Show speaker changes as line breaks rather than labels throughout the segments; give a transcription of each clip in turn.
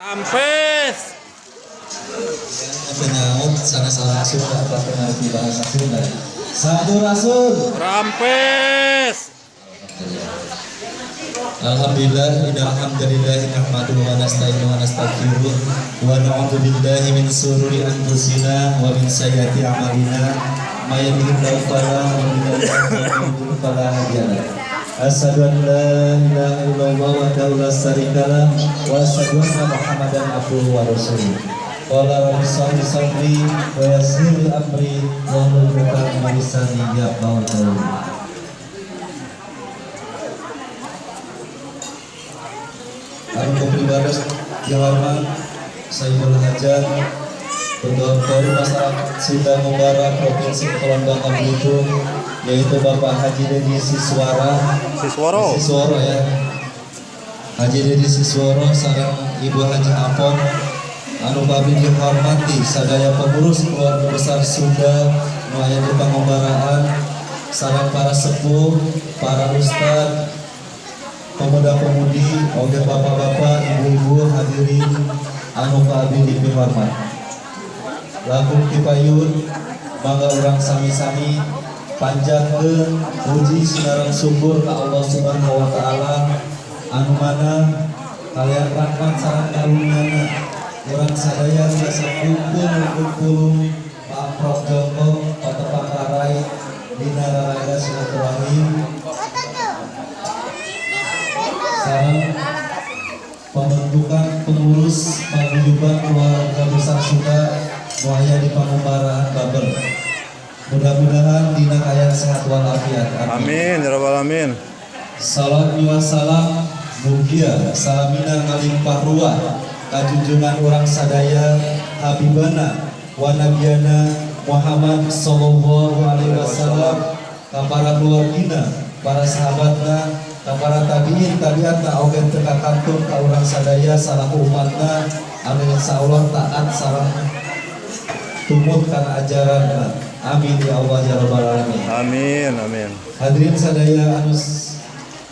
Rampes.
Penyaut sanes orang Sunda tapi ngerti bahasa Sunda. Sampurasun.
Rampes.
Alhamdulillah, innal hamdalillah nahmaduhu wa nasta'inuhu wa nastaghfiruh wa na'udzu billahi min sururi anfusina wa min sayyiati a'malina, may yahdihillahu fala mudilla lahu wa may yudlil fala hadiya lahu. Asyhadu an la ilaha illallah wahdahu la syarika lah wa asyhadu anna Muhammadan abduhu wa rasuluh. Qala rabbi shrah li sadri wa yassir li amri wahlul 'uqdatam min lisani yafqahu qawli. Anu pribadi dihormat Saiful Hajat, Ketua Forum Masyarakat Sunda Ngumbara Provinsi Kepulauan Bangka Belitung, yaitu Bapak Haji Deddy Siswara.
Sisworo.
Sisworo ya, Haji Deddy Sisworo sareng Ibu Haji Apon. Anu abdi dihormati sadaya pengurus keluarga besar Sunda nu aya di pangumbaraan sareng para sepuh, para ustad, pemuda-pemudi, oge bapak-bapak, ibu-ibu, hadirin anu ku abdi dipihormat. Langkung ti payun, mangga urang sami-sami panjatkeun puji sinareng syukur ka Allah Subhanahu wa taala, anu mana kalian rahmat sareng karunyana urang sadaya tiasa kumpul kumpul paamprok jongkong patepang rarai dina raraga silaturahim sareng pembentukan pengurus paguyuban keluarga besar Sunda nu aya di Pangumbaraan Babel. Mudah-mudahan dina kaayaan sehat walafiat.
Amin ya rabbal alamin.
Salam wa salam mugia salamina ngalimpah ruah kajunjungan urang sadaya, Habibana wa Nabiyana Muhammad sallallahu alaihi wasallam, ka para keluargina, para sahabatna, ka para tabiin tabiatna, oge teu kakantun ka urang sadaya salaku umatna anu insyaallah taat sareng tumut kana ajaran. Amin ya Allah ya rabbal alamin.
Amin, amin.
Hadirin sadaya anu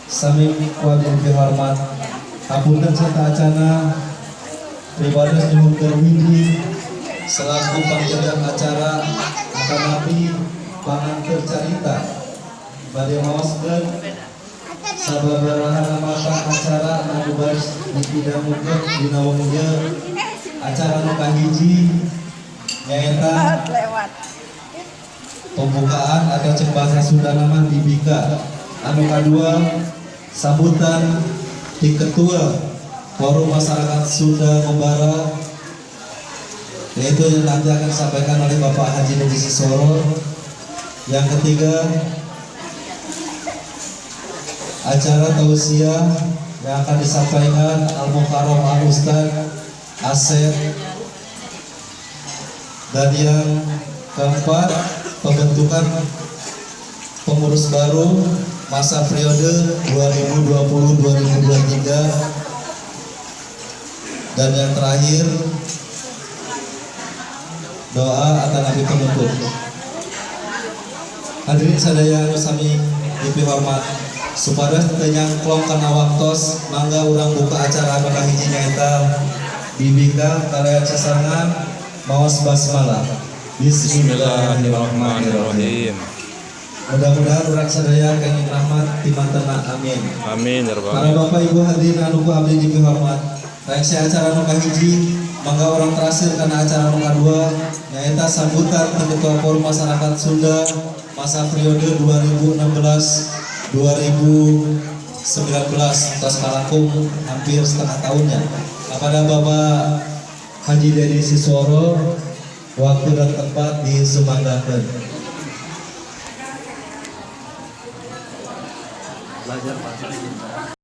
sami ku abdi dihormat, hapunten sateuacana, pribados nyuhunkeun widi selaku pangjaga acara atanapi panganteur carita bade maoskeun sababaraha mata acara anu baris dipidangukeun dina wengi ieu. Acara nu kahiji nyaeta
Lewat.
pembukaan atau cek bahasa Sunda nama Bibika. Anu kadua, sambutan di Ketua Forum Masyarakat Sunda Ngumbara, yaitu yang nanti akan disampaikan oleh Bapak Haji Deddy Sisworo. Yang ketiga, acara tausiah yang akan disampaikan Al Mukarram Al Ustad Asep. Dan yang keempat, pembentukan pengurus baru masa periode 2020-2023, dan yang terakhir, doa atau nabi penutup. Hadirin sadaya anu sami dipihormat, supados teu nyangklong kana waktos, mangga urang buka acara anu kahiji, nyaeta bibika kalayan sasarengan maos basmalah. Bismillahirrahmanirrahim. Mudah-mudahan urang sadaya kenging rahmat ti mantena, amin.
Amin ya rabbal
Para
alamin.
bapak ibu hadirin anu ku abdi dipihormat, rengse acara anu kahiji, mangga urang terasir kana acara anu kadua, nyaeta sambutan ti Ketua Forum Masyarakat Sunda masa periode 2016 2019, tos kalangkung hampir setengah tahunnya. Kepada Bapak Haji Deddy Sisworo, waktu dan tempat disumanggakeun.
Belajar bahasa Indonesia.